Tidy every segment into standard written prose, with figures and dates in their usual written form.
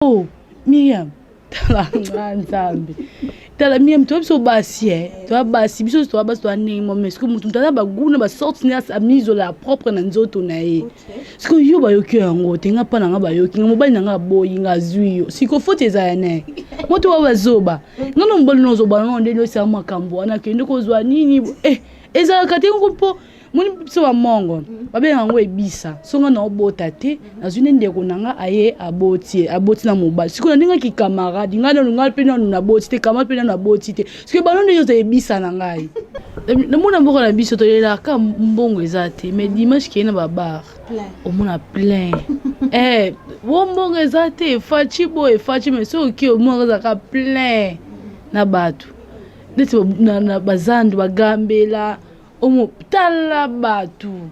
Oh Miriam tala nga nzambe tala Miriam toza biso basi eh toza basi biso toza basi toza ndenge moko mais sikoyo moto moto aza bagout na basorte ne amizola ya propre na nzoto na ye sikoyo yo bayoki yo yango te nga mpa na nga bayoki nga mobali na nga aboyi nga azwi yo sikoyo foti eza ya naye moto wa bazoba nga na mobali na ozoba nano ndenge osala makambo wana kende kozwa nini eh ezalaka te mpo moni biso bamongo babenga yango ebisa so nga naobota te nazwi nde ndeko na nga aye aboti ye aboti na mobali sikoyo na ndenge kikamaradi ngai nanu ngai mpe nanu naboti te camarade mpe nanu aboti te sikoyo bano nde nyonso ebisa na ngai. Namona mboka na biso tolelaka mbongo eza te mais dimanche keye na babar omona plein eh, wo mbongo eza te faci boye faci mais soki oke omona ezalaka plein na bato neti bazandu bagambela Omo tala batu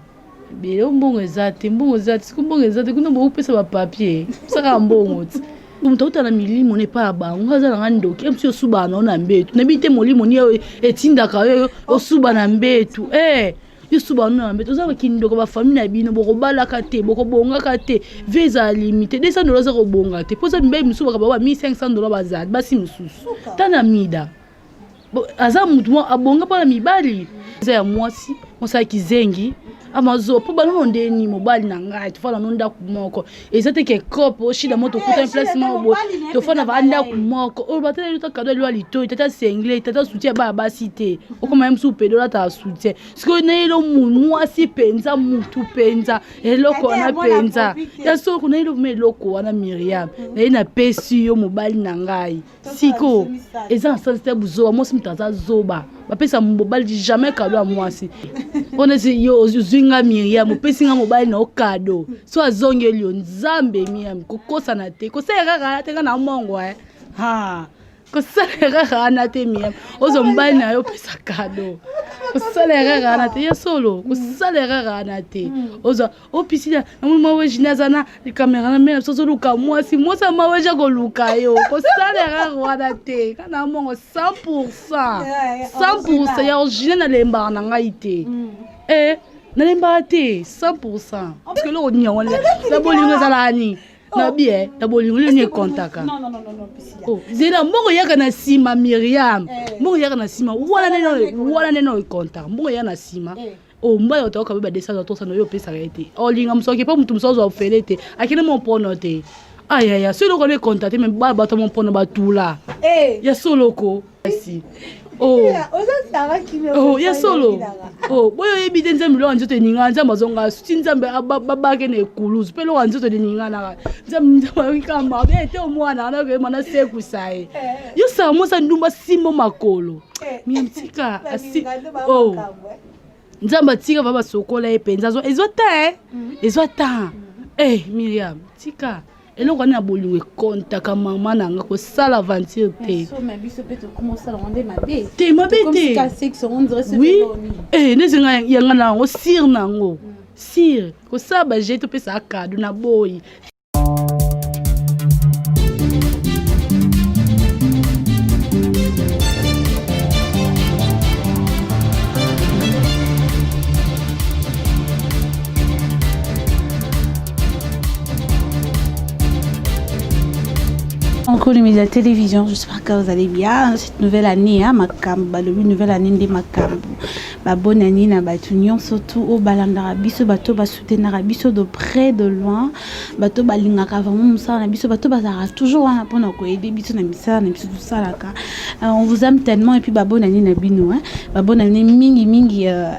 ebele o mbongo eza te mbongo eza te siko mbongo eza te kuna bokopesa ba papier saka mbongo ti moto auta na milimo na epai ya bango nga aza na nga ndoki emsi osubaka na yo na mbetu nayebi te molimo ni etindaka yo osuba na mbetu eh yo suba no na mbetu oza kindoka bafamille na bino bokobalaka te bokobongaka te vie ezala limite 200 dola aza kobonga te mpo eza mibali mosusu bakaba ba 1500 dola bazali basi mosusu ta na mida aza mutu moko abonga mpona mibali eza ya mwasi mwasi ya kizengi amazo mpo banono ndeni mobali na ngai tofanda no ndako moko eza te ke cope oshida mo tokutani place moko boye tofanda va ndako moko oyo batala yo ta kado aliwa litoi tata sengle tata soutien baya basi te okoma ye mosusu pede olataka soutien sikoyo nayelo mwasi mpenza mutu mpenza eloko wana mpenza ya soko nayelo ma eloko wana miriam naye napesi yo mobali na ngai siko eza na sens te buzoba mwasi moto aza zoba bapesa mobali jamais kado ya mwasi mpo neti yo ozwi nga miriam opesi nga mobali na yo kado so azongeli yo nzambe miriam kokosana te kosala kaka te nga na mongo e ha kosala erreur wana te miriam ozwa mobali na yo opesa kado kosala erreur wana te ya solo kosala erreur wana te ozwa O Priscilla, namoni maweji naza na kamera na mena biso ozoluka mwasi mwasi ya maweji akoluka yo kosala erreur wana te nga na mongo 100 pourcent 100 pourcent ya original nalembaka na ngai te mm. eh, nalembaka te 100 pourcent parce que eloko nini yango na bolingo ezalaka nini oh. na bi eh, na bolingo nini ekontaka oh, zela mbongo eyaka na nsima miriam eh. mbongo eyaka na nsima wana nde nano ekontaka mbongo eyaka na nsima eh. Oh mobali oyo toyoka ba 200 300 oyo opesaka ye te olinga mosoki mpo moto mosusu azwa ofele te akende mompono te ayaya soki eloko wana ekonta te me bana bato ya mompono batula eh. ya solo ko kasi oh. oh, ya solo oh, boyo oyebi te nzambe eloko ya nzoto eningana nzambe azonga suti nzambe babake na ekuluzu mpe eloko ya nzoto eninganaka nzambe nzambe ayoki kaka mabe ete omwana wana okoyema nasekusa ye eh. yo sala mwasi ndumba simbo makolo eh. miamtika asi oh. Nzambe atika va basokola ye mpenza ezwa temps eh? Mm. Ezwa temps mm. Eh, Miriam tika eloko wana ya bolingo ekontaka mama na nga kosala aventure te te mabe te oui eh, neti nga yanga na yango sire na yango mm. sire kosala baje topesaka kado na boyi Encore la télévision, j'espère que vous allez bien. Cette nouvelle année, hein, makambo, balobi nouvelle année nde makambo. Ba bonne année na batu nyonso tout o balandaka biso bato ba soutenaka biso de près de loin. Bato balingaka vraiment mosala na biso, bato bazalaka toujours wana mpona koyede biso na misala na biso tosalaka. Euh, on vous aime tellement et puis ba bonne année na bino, hein. Ba bonne année mingi mingi euh...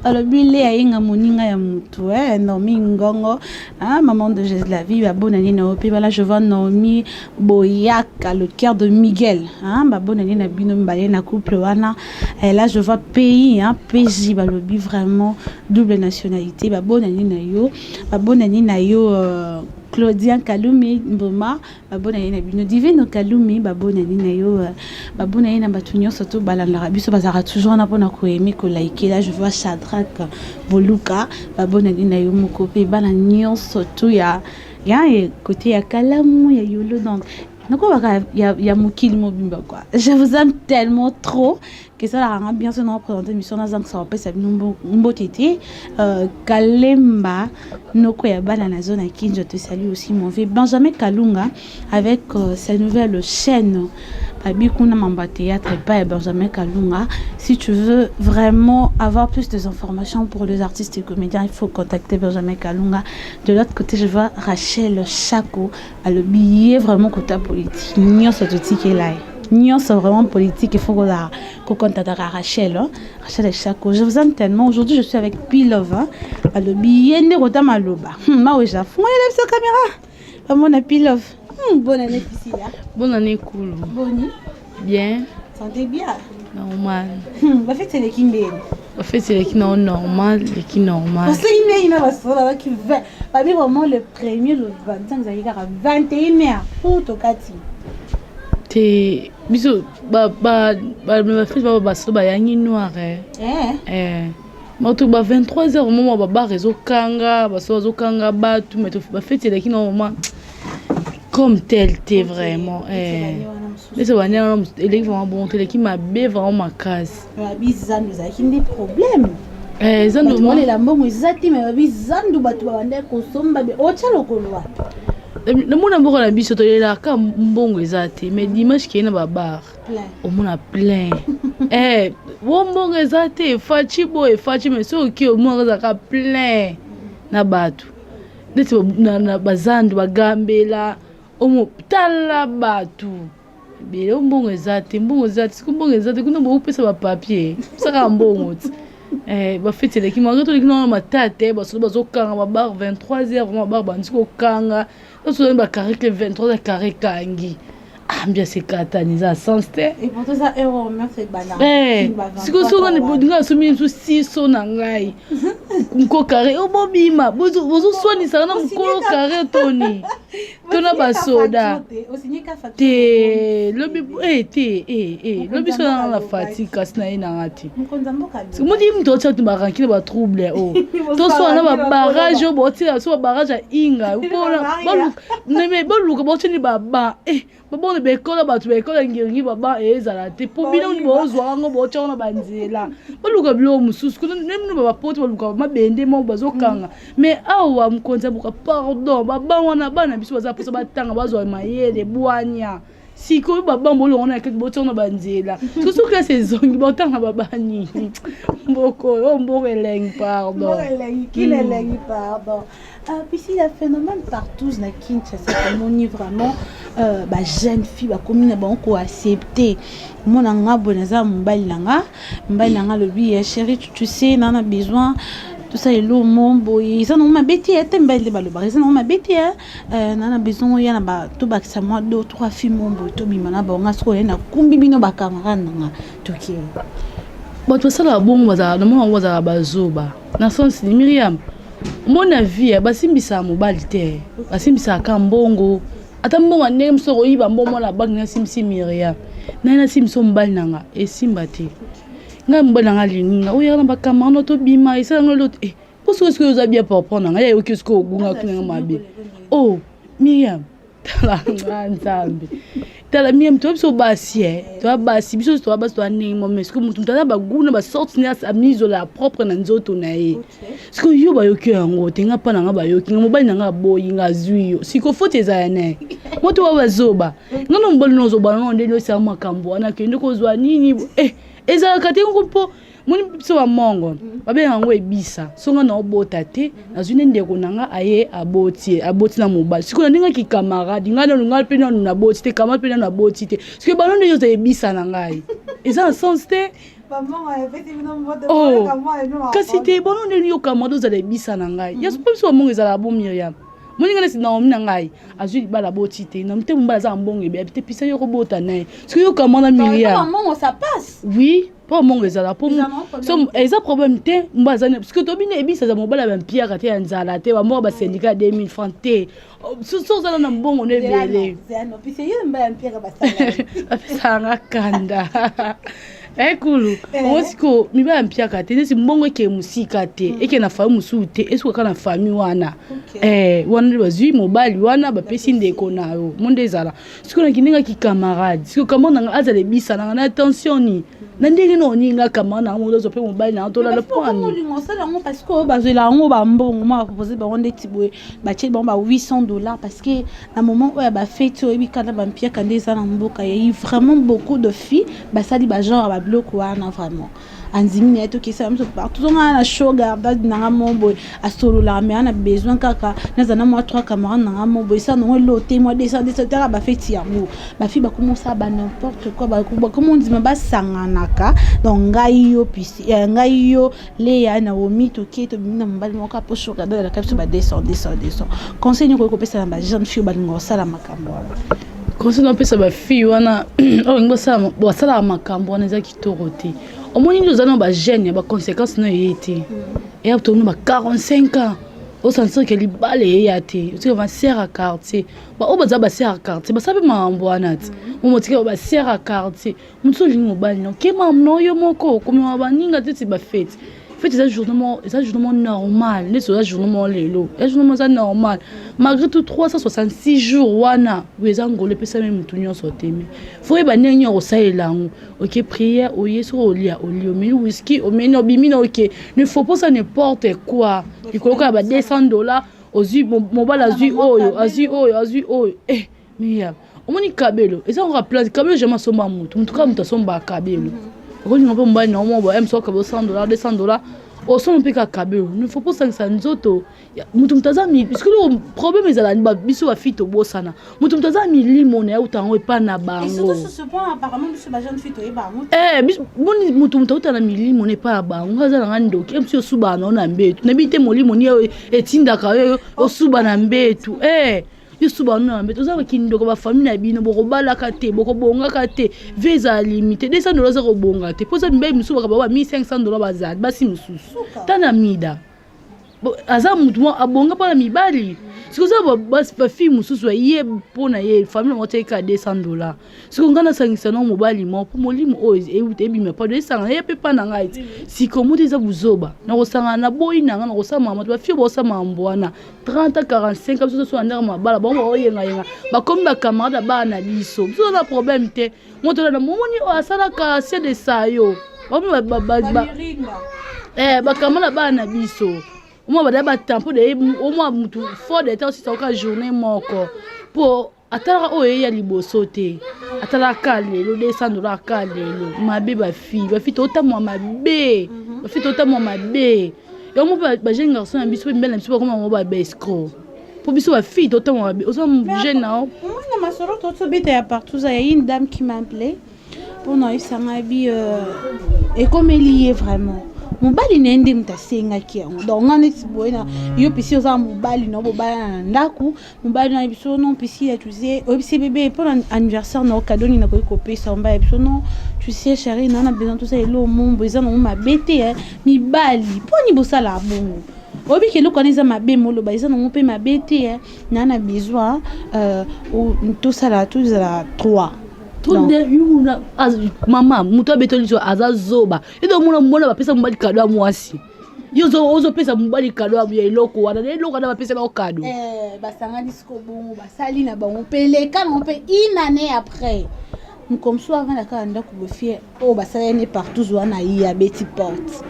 balobi Lea yenga moninga ya mutu, hein, Naomi Ngongo. Ah, maman de Jésus de la vie, bonne année Naomi. Voilà, je vois Naomi Boyaka, le cœur de Miguel. Hein, bah, bonne année na bino mbale na couple wana. Et là, je vois pays, hein, PJ, balobi vraiment double nationalité. Bah, bonne année na yo. Bah, bonne année na yo euh, Claudien Kalumi Mboma, bah, bonne année na bino. Divine Kalumi, bah, bonne année na yo. Euh, bah, bonne année na batu nyonso to balandaka biso bazalaka toujours na pona ko aimer ko liker. Là, je vois Shadrach Boluka, ba bonne année na yo moko pe bana nyonso tout ya ya côté ya Kalamu ya Yolo donc nakobaka ya, ya mokili mobimba quoi. Je vous aime tellement trop. Kesalaka nga bien so na présenter mission nazangisa kopesa bino mbote te. Kalemba noko ya bana na zone ya Kin, je te salue aussi, mon vieux Benjamin Kalunga, avec sa nouvelle chaîne Babi Kuna Mamba Théâtre et pas Benjamin Kalunga. Si tu veux vraiment avoir plus d'informations pour les artistes et comédiens, il faut contacter Benjamin Kalunga. De l'autre côté, je vois Rachel Chako, le billet vraiment côté politique. Nyonso totikela nyonso vraiment politique, il faut qu'on contacte Rachel, hein? Rachel Chako, je vous aime tellement. Aujourd'hui, je suis avec Pilove, hein? Le billet nde kota maloba. Maweja fungola biso caméra, bamona Pilove. Bonne année, Priscilla. Bonne année, cool. Boni? Bien. Santé bien? Normal. Bafete eleki ndeni? Bafete eleki nao normal, eleki normal. Osali ndenge na basola baki babi vraiment le premier, le 25, ezalaki kaka 21 heures pour tokati. Te, biso bafete ba basola bayangi noir. Bato ba 23 heures moma babar ezokanga, baso bazokanga bato, mais bafete eleki normalement comme tel te vraiment. Neti bani wana eleki vraiment bon te, eleki mabe vraiment makasi. Babi zandu ezalaki nde problème. Zandu olela mbongo eza te, mais babi zandu bato babandaki kosomba, otya lokolo wapi? Namona mboka na biso tolelaka mbongo eza te, mais dimanche keye na babar omona plein. Bo mbongo eza te, efaci boye, efaci, mais soki oke omona ezalaka plein na bato neti bazandu bagambela omo tala bato ebele. O mbongo eza te, mbongo eza te, soki mbongo eza te kuna bokopesa bapapier osaka mbongo ti. Bafeti eleki manga, toleki na matata, basolo bazokanga babar 23 heures, vraiment babar bandi kokanga, tosozani bacarré ke 23 heures carré ekangi, ambiance ekatani, eza sens te. Sikoyo soki nga asomi misu siso na ngai nko carré o bobima, bozoswanisaka na mokolo carré toni to na basoda te. Lobi te, lobi so nanga na fatigue, kasi na ye nanga te. Moti moto otia to baranki na batrouble o toswana na babarrage oyo baotia so babarrage ya Inga mpona boluka baotiani baba babona baekole, bato baekole ya Ngiringi, baba ezala te mpo bino bozwaka yango, botia wana banzela, baluka biloko mosusu kuna nde bapoti baluka mabende moko bazokanga. Mais awa mokonzi ya mboka, pardon, baba wana bana biso baza mposa batanga, bazwa mayele bwania. Sikoyo babambo olongo na kati botia wana banzela, soso classe ezongi botanga babani mboko oyo, mboka elengi, pardon. Kila elengi, pardon. Puis il y a phénomène partout na Kinshasa, tomoni vraiment bajeune fille bakomi na bango koaccepte. Mona nga boye, naza mobali na nga, mobali na nga alobi: "Chéri, tu sais, na besoin tosala eloko mo boye." Eza nango mabe te, ata mibali nde balobaka eza nango mabe te. Na besoin oya na tobakisa mwa deux trois filles mo boye, tobima na bango. Nga soki oye, nakumbi bino bacamarade na nga, tokei. Bato basalaka bongo bazala namona bango bazalaka bazoba na sens ni Miriam. Omoni, vie basimbisaka mobali te, basimbisaka mbongo, ata mbongo ya ndenge mosusu okoyiba mbongo mwana banki. Nasimbisi Miriam naye, nasimbisa mobali na nga, esimba te. Ngai mobali na nga alingi nga oyaka na bacamarade tobima, esalanga eloko te. Mpo soki sikoyo oza bien propre na ngai, yayoki sikoyo obungaki nanga mabe. O Miriam, tala nga, Nzambe, tala Miriam, toya biso basi, toya basi, biso toya basi, toya ndenge mo, mais sikoyo motu moto aza bagoût na basorte ne amizola ya propre na nzoto na ye. Sikoyo yo bayoki yango te, nga mpa na nga bayoki nga, mobali na nga aboyi nga, azwi yo. Sikoyo faute ezala na ye moto wa bazoba. Nga na mobali nozoba nano ndenge osala makambo wana, kende kozwa nini, ezalaka te ngo mpo moni biso bamongo babenga yango ebisa. So nga na obota te, nazwi nde ndeko na nga aye aboti, aboti na mobali. Sikoyo na ndenge aki camarade, ngai nanu, ngai mpe nanu naboti te, camarade mpe nanu aboti te. Sikoyo bano ndenge oza ebisa na ngai, eza na sens te. Oh, kasi te, bono ndenge yo camarade ozala ebisa na ngai ya mpo biso bamongo ezalaka bo. Miriam, moninga nesi Naomi na ngai azwi libala, aboti te na te, mobali aza na mbongo ebeyabi te, pisa yo kobota na ye. Soki yo camarade na Miriam, oui, mpo mbongo ezala po eza problème te. Mbo aza parce que tobi na ebisa eza mobali ya bampiaka te, ya nzala te, bamoko basyndicat ya 2000 francs te. So ozala na mbongo no ebele, bapesaka kanda ekulu ongo. Sikoyo mibali ya mpiaka te, neti mbongo eke mosika te, eke na famille mosusu te, esuka kaka na famille wana. Wana nde bazwi mobali wana, bapesi ndeko na yo mo nde ezala. Sikoyo naki ndenge aki camarade, sikoyo camarade nanga azala ebisa nanga na attention ni. Na ndenge na oninga kama na yango, ozwa mpe mobali na yango, tolala mpo ani. Olingo osala yango parce que oyo bazwela yango bambongo ma bapropose bango ndeti boye, batie bango ba 800 $ parce que na moment oyo ya bafeti, oyebi kanda bampiaka nde eza na mboka. Yayi vraiment beaucoup de filles basali bagenre ya babiloko wana. Vraiment andimi na ye, tokesala biso partout, ozonga na show garde nanga mo boye, asololaka me ana besoin kaka naza na mwa trois camarade nanga mo boye, esala nango elo te, mwa 200 200. Tala bafeti yango, bafille bakoma osala ba n'importe quoi, bakoma ondima basanganaka. Donc ngai yo pisi, ngai yo Leya, Naomi, toke tobimi na mobali moko apo show garde alaka biso ba 200 200 200. Conseil nini okoki kopesa na bajeune fille balinga kosala makambo wana? Conseil napesa bafille wana oyo olingi basalaka makambo wana, eza kitoko te. Omoni nde oza na bajeune ya baconséquence no eye te, eya toni ba 45 ans, osentir ke libala eya te, otika basere ya quartier. Baoyo baza basere ya quartier basala mpe makambo wana te. Momo tika basere ya quartier, motu olingi mobali na okema na yo moko, komema baninga te. Ti bafete fête eza journée moko, eza journée moko normal neti oza journée moko lelo, eza journée moko eza normal malgré tout. 366 jours wana oyo eza ngolo epesami motu nyonso te, mais faut oyeba ndenge nini okosalela yango. Oke prière, oye soki olia, olia, omeli whisky, omeli, obimi na oke. Ne faut pas ça, n'importe quoi, likolo kaka ba 200 $. Ozwi mobali, azwi oyo, azwi oyo, azwi oyo. Eh Miriam, omoni kabelo eza kaka place. Kabelo jamais asomba motu, motu kaka moto asombaka kabelo. Okolinga mpe mobali na omo boye, mosu kabelo 100 $, 200 $, osomba mpe kaka kabelo. Ne faut pas osangisa nzoto motu. Moto aza, puisque problème ezala biso bafille tobosana motu. Moto aza milimo na ye, auta yango epa na bango. Boni motu, moto auta na milimo na epa na bango. Aza nanga ndoki mosu osubaka nao na mbetu. Nayebi te molimo ni etindaka yo osuba na mbetu. Yo suba no na mbetu, oza bakindoko. Bafamille na bino bokobalaka te, bokobongaka te. Vie ezala limité, 200 $ eza kobonga te, mpo eza mibali mosusu bakaba ba 1500 $. Bazali basi mosusu ta na mida aza mutu mo abonga mpona mibali. Sikoyo oza bafille mosusu aye mpo na ye, famille nango tiaki 200 $. Sikoyo ngai nasangisa nango mobali moko mpo molimo oyo ebima pado esanga ye mpe mpa na ngai ti. Sikoyo moto eza buzoba na kosangana na boyi na ngai na kosala makambo. Bafille bosala makambo wana 30 45, biso toso na ndenge mabala bango baoyengayenga, bakomi bacamarade ya bana na biso. Biso na problème te. Moto na momoni oyo asalaka se de sayo, bakomi bacamarade ya bana na biso. Omwa bada batampo de omwa mutu fort de temps osisa journée moko mpo atalaka oyo eya liboso te, atalaka lelo 200 $ ka lelo mabe. Bafille, bafille totamwa mabe, bafille totamwa mabe. Yango mpo bajeune garçon na biso mpe mibali na biso bakoma bango baescroc, mpo biso bafille totamwa mabe. Oza jeune nao. Omona masolo totobeta ya partout, ya une dame qui m'a appelé mpona oyebisanga bi ekomeli ye vraiment mobali na ye nde moto asengaki yango. Donc nga neti boye na yo pisi, oza mobali na bobalana na ndako, mobali na biso non pisi ya tu sais, oyebisi bebe mpona anniversaire na okado nini nakoki kopesa mobali ya biso. Non, tu sais chéri, na na besoin tosala elo mombo eza nango mabe te. Mibali mponi bosalaka bongo? Oyebi ke eloko wana eza mabe, moloba eza nango mpe mabe te. Na besoin tosala, tozala trois. Mama, moto abetoli so aza zoba. Edo mona mona bapesa mobali kado ya mwasi, yo ozopesa mobali kado ya eloko wana, na eloko wana bapesa bango kado. Basangani siko bongo, basali na bango mpe leka nango mpe une année après, mokomosu avanda kaka ndako bofie oyo basala ne partout wana, ye abeti porte.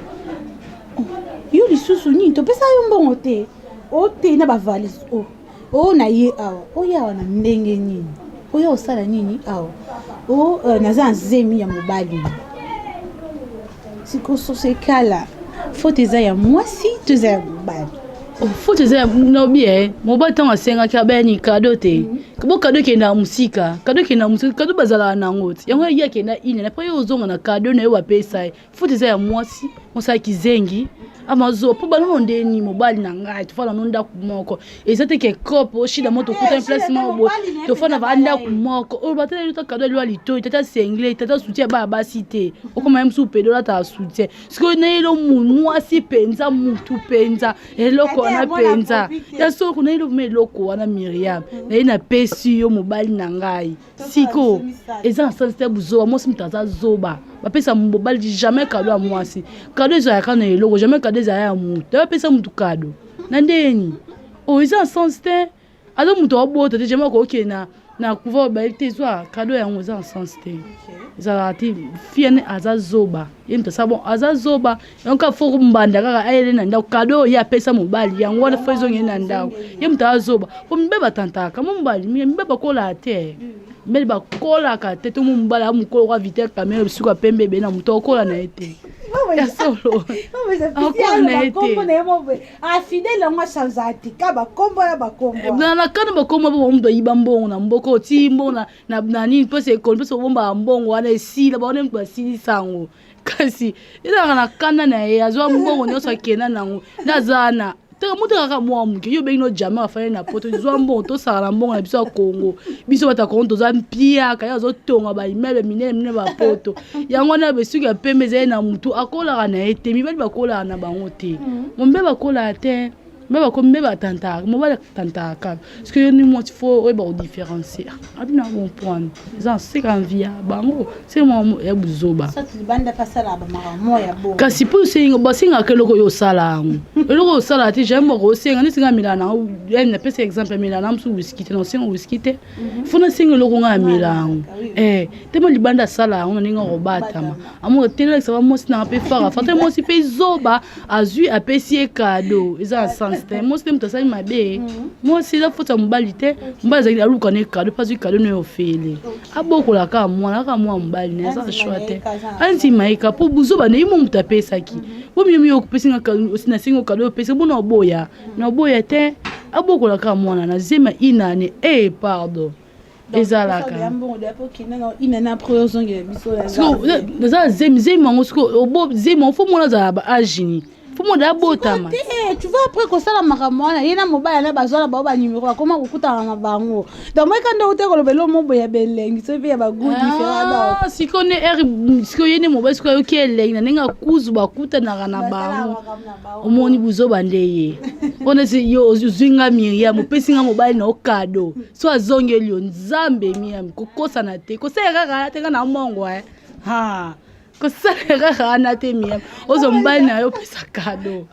Yo lisusu nini? Topesa yo mbongo te, ote na bavalise o oyo na ye awa, oyo awa na ndenge nini? Oyo osala nini awa? O naza na zemi ya mobali. Sikoyo soso ekala, faute eza ya mwasi to eza ya mobali? Faute eza nobi e mobali. Ntango asengaki, abayani kado te. Bo kado ekendaka mosika, kado ekendaka mosika, kado bazalaka nango ti yango. Ye akenda ine après ye ozonga na kado na ye bapesa ye. Faute eza ya mwasi, mwasi ayaki zengi amazoba mpo banano ndeni mobali na ngai tofanda no ndako moko. Eza te ke cope oshida mo tokutani place moko boye, tofanda va ndako moko oyo batala yo ta kado aliwa litoi, tata sengle, tata soutien baya basi te. Okoma ye mosusu pede olataka soutien. Sikoyo nayelo mwasi mpenza, mutu mpenza eloko wana mpenza ya soko nayelo ma eloko wana. Miriam, naye napesi yo mobali na ngai. Siko eza na sens te, buzoba. Mwasi moto aza zoba. Bapesa mobali jamais kado ya mwasi. Kado ezalaka na eloko, jamais kado ezala ya mutu. Bapesa mutu kado na ndeni oyo eza na sens te. Aza moto abota te, jamais akokende na Na kuva bayebi te, zwa cadeau yango, eza na sens te, ezalaka te. Fille ne aza zoba, ye moto asala bon, aza zoba. Yango kaka fo mbanda kaka ayele na ndako cadeau oyo ye apesa mobali, yango wana fo ezongeli na ndako. Ye moto aza zoba, po mibali batantaka mo mobali, mibali bakolaka te, mibali bakolaka te. To mo mobali a mokolo kwa Vital Kamerhe, suka pembe ebele na moto, akola na ye te. Ya solo, akola na ye te. Afidèle yango achangeaka te, ka bakombo na bakombo. Na kano bakombo bo moto ayiba mbongo na mboka, oti mbongo na nini, mpesi ekoli, mpesi obombaka mbongo wana, esila bango nde moto asilisa yango. Kasi ezalaka na kanda na ye, azwa mbongo nyonso, akenda nango nde aza na teka moto kaka mwa moke. Yo obengi no jamais, afandi na Poto, zwa mbongo, tosala na mbongo na biso ya Kongo. Biso bato ya Kongo toza mpiaka. Ye azotonga baimmeuble minene minene bapoto, yango wana besuki ya pembe ezali na motu, akolaka na ye te. Mibali bakolaka na bango te, mombe bakolaka te, mbe bakomi mbe batantaka, mobali atantaka kaka. Parce que yo ni mwasi, fo oyeba kodifférencier abi na comprendre, eza seka envie ya bango, se mwa ya buzoba. Kasi mpo basengaka eloko oyo osala yango, eloko oyo osala te, jamais bako osenga. Neti nga amela nango, napesa exemple, amela na mosu whisky te, na osenga whisky te. Fo nasenga eloko nga amela yango te, mo libanda asala yango na ndenge akobatama, amoka telelakisaka mwasi nanga mpe fara fata. Mwasi mpe zoba, azwi, apesi ye cadeau, eza na sens te. Mwasi te moto asali mabe, mwasi eza faute ya mobali te. Mobali azali aluka ne cadeau mpe azwi cadeau no ofele, abokola kaka mwana, kaka mwana mobali na eza choix te, andima ye ka mpo buzoba na ye mo moto apesaki. Po mimi yo opesinga, nasengi cadeau, opesi bona, oboya na oboya te, abokola kaka mwana na zema inane. E pardon, ezalaka eza zemi, zemi yango siko zemi yango, fo mwana azala ba age ni, fo mwana abotama. Tu vois, après kosala makambo wana, ye na mobali na bazwa na bango banumero, bakoma kokutana na bango. Donc moyeka nde ute koloba elo mo boye ya belengi, soki mpe ya bagoût différent. Sikoyo nde ere sikoyo ye nde mobali sikoyo ayoki elengi na ndenge akuzu, bakutanaka na bango. Omoni buzoba nde ye mpona yo ozwi nga Miriam, opesi nga mobali na okado, so azongeli yo. Nzambe, Miriam, kokosana te, kosala kaka te, nga na mongo ha kosala kaka wana te. Miriam, ozwa mobali na yo, opesa cadeau,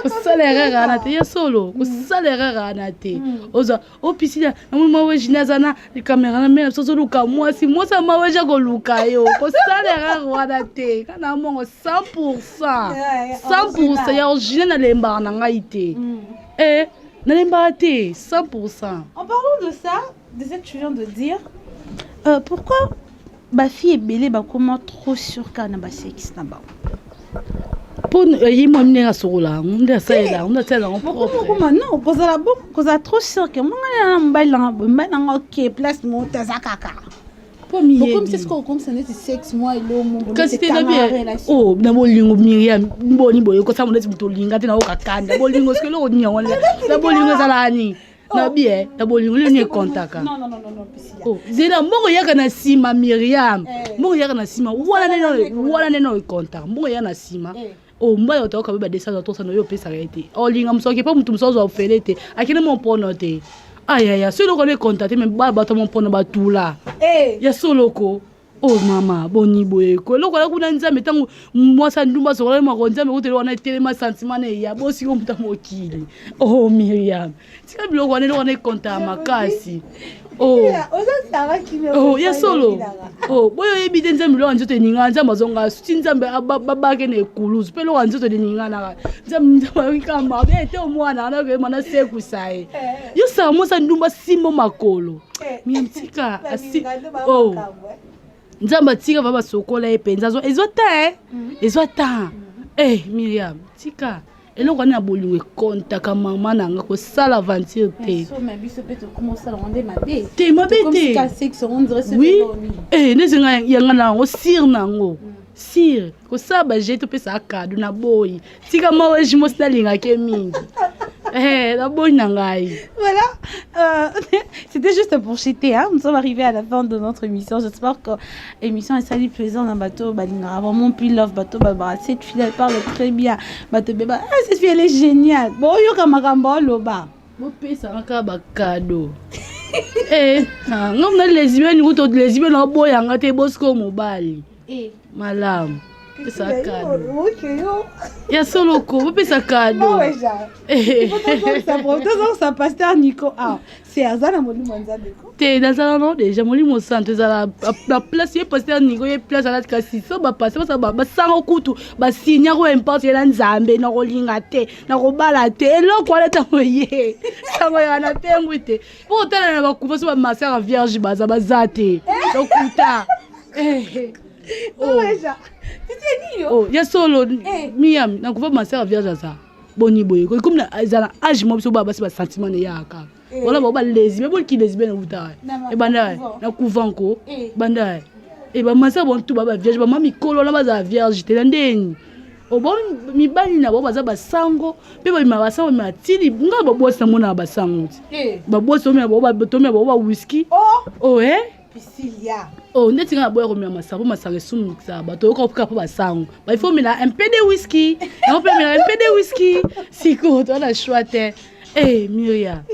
kosala kaka wana te. Ya solo, kosala kaka wana te. Ozwa opisila namoni Maweji aza na kamera na mena biso, ozoluka mwasi, mwasi ya Maweji akoluka yo. Kosala kaka wana te, nga na mongo 100%, 100% ya original, nalembaka na ngai te, e nalembaka te 100%. En parlant de ça, de ce que tu viens de dire, pourquoi bafille ebele bakoma trop sur kaka na basexe na bango? Mpo ye mwa ndenge asokola yango, nde asalela yango, nde asalela yango propre. Okoma non, kozala bon, kozala trop sûr ke mongana na mobali nanga boye, mobali nanga oke place moko te, aza kaka mpo miyebi. Bokomisi sikoyo, okomisa neti sexe mwa elomo. Kasi te, nabi o na bolingo. Miriam, boni boye kosala neti moto olinga te, nayoka kanda. Bolingo soki eloko nini yango na bolingo ezalaka nini? Nabi e na bolingo nini ekontaka? Non, non, non, non, non, Priscilla. Oh, zela, mbongo eyaka na nsima. Miriam, mbongo eyaka na nsima wana nde, wana nde na ekontaka, mbongo eya na nsima. O mobali otoka ba 200, 300 oyo opesaka ye te, olinga mosoki mpo motu mosusu azwa ofele te, akende mompono te. Ayaya, so eloko wana ekonta te, me bato mompono batula. Ya soloko o mama, boni boye ko eloko wana kuna Nzambe, ntango mwasi andumba asokola mako Nzambe kuteli wana, etelema sentiment na eya bosiko moto ya mokili. O Miriam, tika biloko wana, eloko wana ekontaka makasi. Oh, ya solo, oh, boyo oyebi te. Nzambe, eloko ya nzoto eningana, Nzambe azonga suti, Nzambe babake na ekulusu mpe eloko ya nzoto eninganaka. Nzambe, Nzambe ayoki kaka mabe ete omwana wana okeyema nasekusa ye. Yo saka mwasi andumba, simbo makolo. Miriam, tika. Oh, Nzambe atika va basokola ye mpenza, ezwa ta, ezwa ta. Miriam, tika eloko wana ya bolingo ekontaka. Mama na nga, kosala aventure te. Te, mabe te. Oui, neti nga yanga na yango sire na yango sire, kosala baje topesaka cadeau na boyi. Tika Maweji, mosi nalingaki mingi, naboyi na ngai. Voilà, c'était juste pour chuter, hein. Nous sommes arrivés à la fin de notre émission. J'espère que l'émission est plaisant dans bato balingaka vraiment puis love bato babara. Cette fille, elle parle très bien. Bato beba, ah, cette fille, elle est géniale. Bon, yoka makambo oloba. Bopesaka kaka bacadeau. Nga mna lesbienne, kuto lesbienne oboyanga te, bosiko mobali malamu. Pesa cadeau. Ya solo ko, bopesa cadeau. Tozongisa pasteur Nico ah, c'est aza na molimo ya Nzambe ko. Te nazala no déjà molimo santo ezala na place ye pasteur Nico ye place alati kasi so ba pasteur basa basango kutu basinya ko importe ye na Nzambe na kolinga te na kobala te eloko wana ntango ye sango ya na pengwi te mpo otala na bakufa so bamasaka vierge baza baza te lokuta. Oh. Oh, ya solo eh. Miami nakufa masaka vierge aza boni boye ekomi eza na age mo biso baa basi basentiment na eyaka eh. Wala bao balesbien boliki lesbien euta ebanda na couvent ko eh. Banda e bamasa bantu ba bavierge bama mikolo wana bazala vierge te na ndeni obo mibali na bango baza basango mpe babima basango babima tili nga babwasi namonaka basango ti babwasi tomela bango bawiski oh eh Priscilla. Oh, ndeti nga naboya komela masanga mpo masanga esumukisaka bato oyoka kaka mpo basango ba il faut omela un peu de whisky yango mpe omela un peu de whisky sikoyo toza na choix te. Eh, Miria.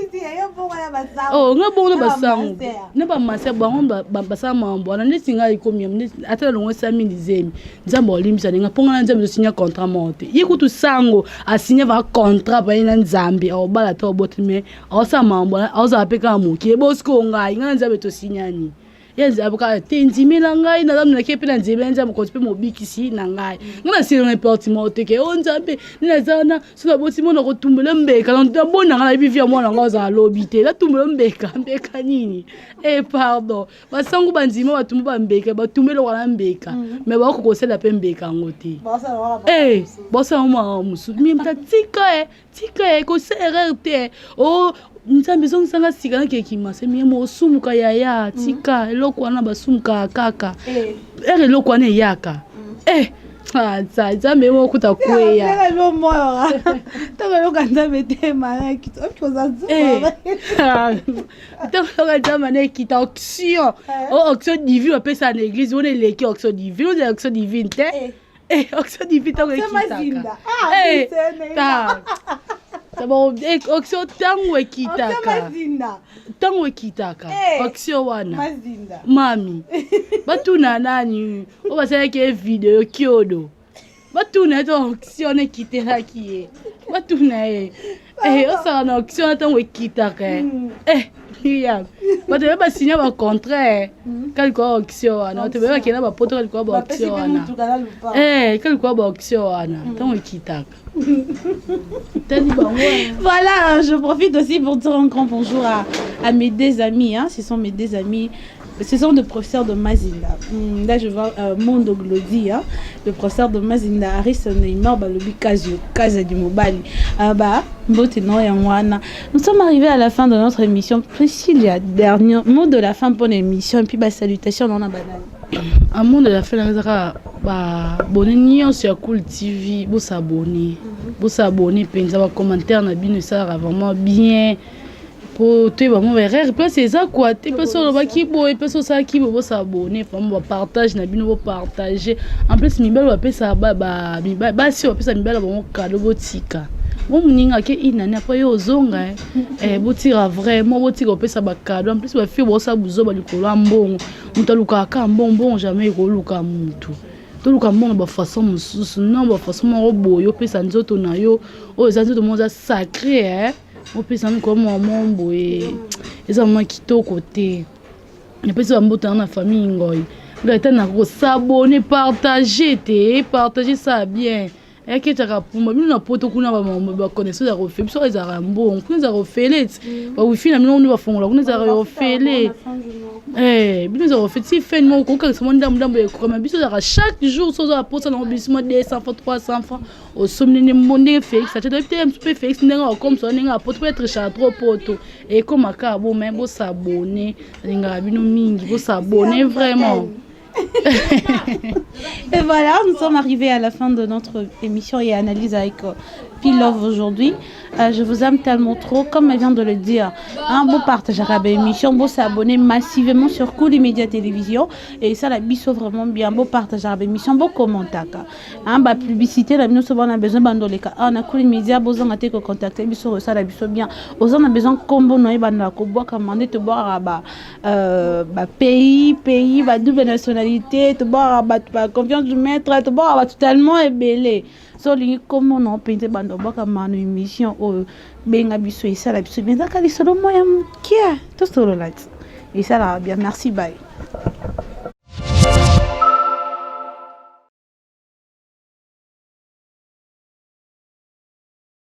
Oh, nga bongo na basango na bamasa bango basala mambo wana ndeti ngai ekomi ata na longo esami lizemi nzambe olimbisa ndenge mpo ngai na nzambe tosinya contrat moko te ye kutu sango asinya va contrat paye na nzambe aobala te oboti mais aosala mambo aozala mpe kaka moke bosiko ngai ngai na nzambe tosinyani ye nzambe kaka te ndimela ngai nazamonaki mpe na nzemela nzambe mokonzi mpe mobikisi na ngai ngai nasila na porte moko te ke o nzambe nde naza wana soki naboti mwana kotumbela mbeka nabona ngai nayebi vi ya mwana ngai ozala lobi te natumbela mbeka mbeka nini e pardon basango bandima batumba bambeka batumba eloko na mbeka me bakoki kosala mpe mbeka yango te e bosala mwa mosusu mimta tika e tika e kosa erreur te o nzambe ezongisanga sika nakeki mase mie mosumuka yaya tika eloko wana basumukaka kaka ere eloko wana eyaka e nzambe ye moko kuta kweya ntango yoka nzambe te ntango yoka nzambe ana ekita onction o onction divine bapesaka na église wana eleki onction divine ozala onction divine te onction divine ntango ekitaka onction ntango ekitaka ntango ekitaka onction wana mami batuna nani oyo basalaki ye video kiodo batuna ye to onction wana ekitelaki ye batuna ye osala na onction wana ntango ekitaka Miriam bato baye basinya bacontrat ka likolo ya onction wana bato baye bakenda bapoto ka likolo ya baonction wana ka likolo ya baonction wana ntango ekitaka. Voilà, je profite aussi pour dire un grand bonjour à mes deux amis. Hein. Ce sont mes deux amis. Ce sont des professeurs de Mazinda. Là, je vois Mondo Glody, hein, le professeur de Mazinda, Aris Neymar, Balobi Kazio, Kaza du Mobali. Ah bah, mbote no yango wana. Nous sommes arrivés à la fin de notre émission. Priscilla, dernier mot de la fin pour l'émission et puis bah, salutations dans la banane. Un mot de la fin, ezaka baabonné nyonso ya Cool TV, bosabone bosabone mpenza bacommentaire na bino esalaka vraiment bien po toyeba mo baerreur place eza kwa te place olobaki boye place osalaki boye bosabone vraiment bapartage na bino bopartage. En plus mibali bapesaka basi oyo bapesa mibali bango cadeau botika mo moninga ake inani après yo ozonga botira vraiment botika kopesa bacadeau. En plus bafille bosala buzoba likolo ya mbongo moto alukaka kaka mbongo mbongo jamais ekoluka motu toluka mbongo bafaçon mosusu non bafaçon moko boye opesa nzoto na yo oyo eza nzoto moko eza sacré opesa mikolo mwa mo boye eza mwa kitoko te napesi bamboto na famille ngoi ngai ata na kosabone partage te partage ça bien eyaki etiaka pumba bino na poto kuna baconnexion ezalaka ofele biso ezalaka ya mbongo kuna ezalaka ofele ti bawifi na bino kuna bafongola kuna ezalaka ya ofele bino ezalaka ofele ti fene moko kokangisa mwa ndambo ndambo ekokama biso ezalaka chaque jour so oza na posa nango biso mwa 200 francs 300 francs osomi ndenge ndenge Félix atia toyebi te mpe Félix ndenge akomisa ndenge apoto mpo etrichaka trop poto ekoma kaka bo mai bosabone alingaka bino mingi bosabone vraiment. Et voilà, nous sommes arrivés à la fin de notre émission et analyse avec P-Love aujourd'hui. Je vous aime tellement trop, comme elle vient de le dire. Un beau partage à l'émission, beau s'abonner massivement sur Cool Média Télévision. Et ça, la biso vraiment bien. Beau partage à l'émission, beau commentaire. Hein, bah, publicité, la nous on a besoin bandoleka. Ah, on a Cool Média, besoin de contacter, biso, ça la biso bien. On a besoin combo noé banda ko boire commander te boire bah, bah, pays, pays, bah, double nationalité. Actualité, tobwakaka bato ba Confiance du Maître, tobwakaka bato tellement ebele. So olingi komona mpenza bando obwakama na émission oyo, benga biso, esala biso bien. Ezaka lisolo moko ya moke, tosolola ti esalaka bien. Merci, bye.